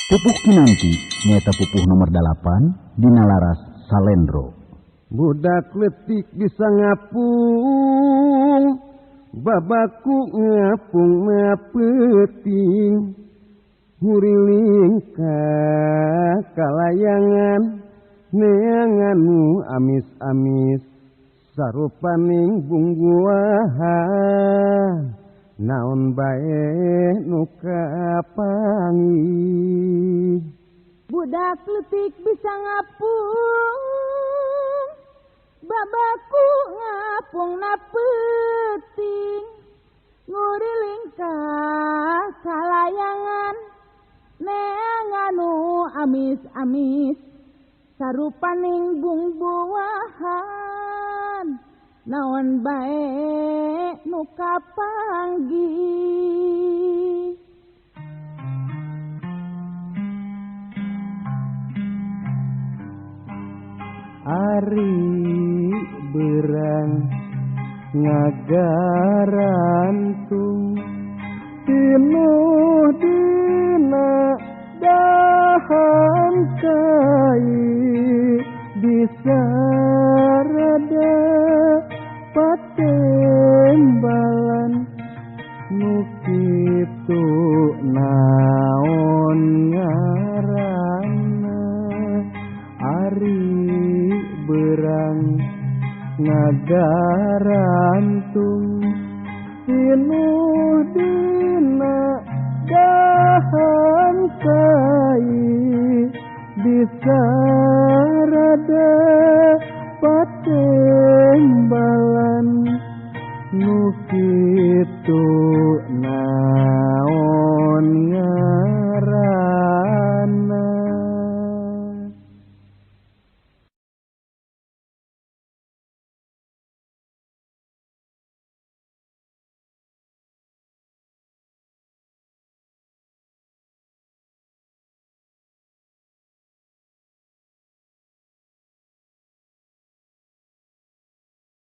Pupuh Kinanti nyaeta pupuh nomor 8 dina laras salendro. Budak letik bisa ngapung, babaku ngapung mapeuting, nguriling ka kalayangan, neanganmu amis-amis, sarupaning bungguahan. Naon bae nu kapanggih. Budak letik bisa ngapung, babaku ngapung na peuting, nguriling ka kalayangan, neanganu amis-amis, sarupaning bungbuahan. Naon bae nu kapanggih. Ari berang ngagarantung tinuh dina dahan kai bisa rada patembalan nu kitu naon ngaranna. Ari berang ngagarantung tinuh dina dahan kai bisa